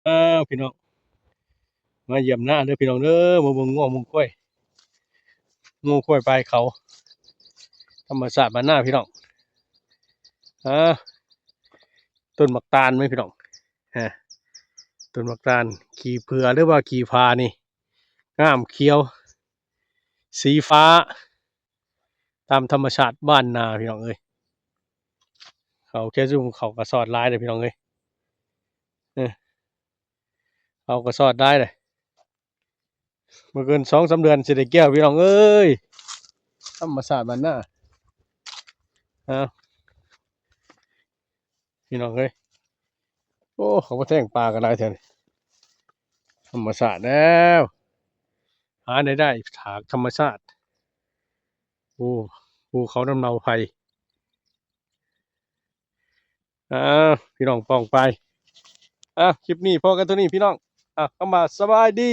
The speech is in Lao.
ອ້າວ ພີ່ນ້ອງ ມາຢ້ຽມນາເດີພີ່ນ້ອງເດີ ມາເບິ່ງງົວເບິ່ງຄວາຍ ງົວຄວາຍປາຍເຂົາ ທຳມະຊາດບ້ານນາພີ່ນ້ອງ. ອ່າ ຕົ້ນໝາກຕານແມ່ນພີ່ນ້ອງ ຮະ ຕົ້ນໝາກຕານ ຂີ້ເຜືອ ຫຼືວ່າຂີ້ຜານີ້ ງາມຂຽວ ສີຟ້າ ຕາມທຳມະຊາດບ້ານນາພີ່ນ້ອງເອີຍ. ເຂົາແຄ່ຊຸມເຂົາກະຊອດຫຼາຍເດີພີ່ນ້ອງເອີຍ ເອີ ເຂົາກະຊອດຫຼາຍເດີ. ບໍ່ເກີນສອງສາມເດືອນຊິໄດ້ກ່ຽວພີ່ນ້ອງເອີຍ ທຳມະຊາດບ້ານນາ. ເອົາ ພີ່ນ້ອງເອີຍ ໂອ້ ເຂົາມາແທງປາກັນຫຼາຍແທ້ນີ້ ທຳມະຊາດແລ້ວ ຫາໄດ້ໄດ້ຖາກທຳມະຊາດ ໂອ້ ພູເຂົານ້ຳເນົ່າໄຜ່. ອ່າ ພີ່ນ້ອງປ້ອງປາຍ ອ່າ ຄລິບນີ້ພໍກັນເທົ່ານີ້ພີ່ນ້ອງ ອ່າ ຄຳວ່າສະບາຍດີ.